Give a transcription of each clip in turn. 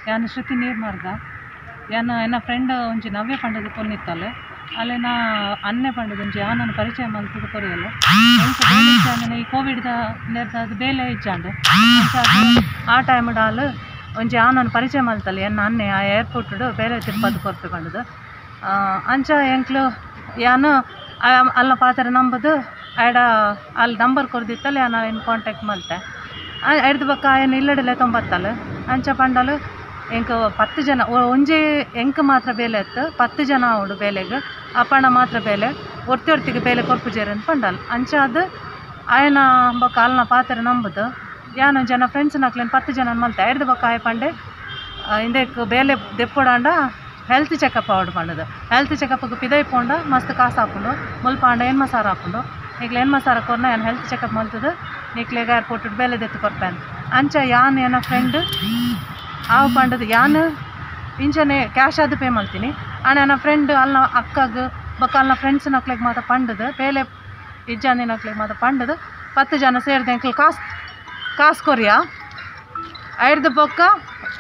ಯಾನ್ ಶ್ರುತಿ ನೀರ್ಮಾರ್ಗ ಯಾನ್ ಎನ್ನ ಫ್ರೆಂಡ್ ಒಂಜಿ ನವ್ಯ ಪಂಡದ ಪೊನ್ನಿತ್ತಲ್ ಅಲ್ಲೇನ ಅನ್ನೆ ಪಂಡದ ಒಂಜಿ ಆನನ ಪರಿಚಯ ಮಲ್ತದ ಕೊರಿಯಲ್ಲ ಎಂಕ್ ಬೇಲೆ ಇಜ್ಜಾಂಡ ಈ ಕೋವಿಡ್ ದ ನೆರ್ದಾದ್ ಬೇಲೆ ಇಜ್ಜಾಂಡ್ ಆ ಟೈಮ್ ಡಾಲ್ ಒಂಜಿ ಆನನ ಪರಿಚಯ ಮಲ್ತಲ್ಲ ಎನ್ನ ಅನ್ನೆ ಆ ಏರ್ಪೋರ್ಟ್ ಬೇಲೆ ತಿರ್ಪದು ಕೊರ್ಪೆ ಪಂಡದು ಅಂಚ ಎಂಕ್ಲು ಯಾನ್ ಅಲ್ಲ ಪಾತ್ರ ನಂಬುದು ಆಯ್ಡ ಅಲ್ಲಿ ನಂಬರ್ ಕೊರ್ದಿತ್ತಲ್ಲ ಯಾನ್ ಅಯ್ನ್ ಕಾಂಟ್ಯಾಕ್ಟ್ ಮಲ್ತೆ ಐಡ್ದ್ ಬೊಕ್ಕ ಆಯನ್ ಇಲ್ಲಡೆಲೆ ತೊಂಬತ್ತಲ್ ಅಂಚ ಪಂಡಲ್ ಎಂಕ್ 10 ಜನ ಒಂಜಿ ಎಂಕ್ ಮಾತ್ರ ಬೇಲೆ ಇತ್ತು 10 ಜನ ಆವೊಡು ಬೇಲೆಗ್ ಅಪ್ಪಣ ಮಾತ್ರ ಬೇಲೆ ಒರ್ತಿ ಒರ್ತಿಗೆ ಬೇಲೆ ಕೊರ್ಪುಜೆರ್ ಅಂದ್ ಪಂಡಲ್ ಅಂಚ ಆದ್ ಆಯನ ಬೊಕ್ಕ ಅಲ್ನ ಪಾತ್ರ ನಂಬುದು ಯಾನ್ ಒಂಜಿ ಎನ್ನ ಫ್ರೆಂಡ್ಸ್ ನಕ್ಲೆನ್ 10 ಜನ ಮಲ್ತೆ ಐಡ್ದ್ ಬೊಕ್ಕ ಆಯೆ ಪಂಡೆ ಇಂದೆಕ್ ಬೇಲೆ ದೆಪ್ಪೊಡಾಂಡ ಹೆಲ್ತ್ ಚೆಕಪ್ ಆವೊಡು ಪಂಡದು ಹೆಲ್ತ್ ಚೆಕಪ್ಗ್ ಪಿದಯಿ ಪೋಂಡ ಮಸ್ತ್ ಕಾಸು ಆಪುಂಡು ಮುಲ್ಪ ಆಂಡ 8 ಸಾವಿರ ಆಪುಂಡು ನಿಕ್ಲೆ 8 ಸಾವಿರ ಕೊರ್ನ ಯಾನ್ ಹೆಲ್ತ್ ಚೆಕಪ್ ಮಲ್ತುದು ನಿಕ್ಲೆಗ್ ಏರ್ಪೋರ್ಟ್ ಬೇಲೆ ದೆತ್ತ್ ಕೊರ್ಪೆ ಅಂಚ ಯಾನ್ ಎನ್ನ ಫ್ರೆಂಡ್ ಆವು ಪಂಡದು ಯಾನ್ ಇಂಚನೆ ಕ್ಯಾಶ್ ಆದ್ ಪೇ ಮಲ್ತೀನಿ ಆಂಡ ಎನ್ನ ಫ್ರೆಂಡ್ ಅಲ್ನ ಅಕ್ಕಗ್ ಬೊಕ್ಕ ಅಲ್ನ ಫ್ರೆಂಡ್ಸ್ ನಕ್ಲೆಗ್ ಮಾತ ಪಂಡದು ಬೇಲೆ ಇಜ್ಜಾಂದಿನಕ್ಲೆಗ್ ಮಾತ ಪಂಡದು 10 ಜನ ಸೇರ್ದ್ ಎಂಕ್ಲು ಕಾಸು ಕಾಸು ಕೊರಿಯ ಐಡ್ದ್ ಬೊಕ್ಕ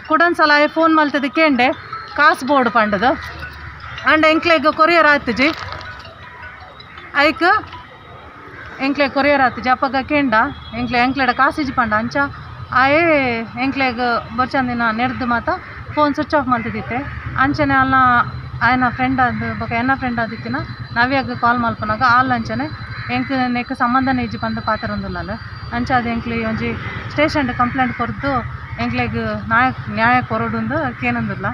ಕುಡೊಂದ್ಸಲ ಆಯೆ ಫೋನ್ ಮಲ್ತುದು ಕೇಂಡೆ ಕಾಸು ಬೋಡು ಪಂಡದು ಆಂಡ ಎಂಕ್ಲೆಗ್ ಕೊರಿಯರ್ ಆತುಜಿ ಐಕ್ ಎಂಕ್ಲೆಗ್ ಕೊರಿಯರ್ ಆತುಜಿ ಅಪಗ ಕೇಂಡ ಎಂಕ್ಲೆ ಎಂಕ್ಲೆಡ ಕಾಸಿಜ್ಜಿ ಪಂಡ ಅಂಚ ಆಯೆ ಎಂಕ್ಲೆಗ್ ಬೊರ್ಚಂದಿನ ನೆರ್ದ್ ಮಾತ phone switch off ಮಲ್ತುದಿತ್ತೆ ಅಂಚನೆ ಅಲ್ನ ಆಯನ ಫ್ರೆಂಡ್ ಆದ್ ಬೊಕ್ಕ ಎನ್ನ ಫ್ರೆಂಡ್ ಆದಿತ್ತಿನ ನವ್ಯಗ್ ಕಾಲ್ ಮಲ್ಪುನಗ ಆಲ್ ಅಂಚನೆ ಎಂಕ್ ನೆಕ್ ಸಂಬಂಧನೇ ಇಜ್ಜಿ ಪಂದ್ ಪಾತೆರೊಂದುಲ್ಲಲ್ ಅಂಚ ಆದ್ ಎಂಕ್ಲೆ ಒಂಜಿ ಸ್ಟೇಷನ್ ಕಂಪ್ಲೇಂಟ್ ಕೊರ್ದು ಎಂಕ್ಲೆಗ್ ನ್ಯಾಯ ಕೊರೊಡುಂದು ಕೇನೊಂದುಲ್ಲ.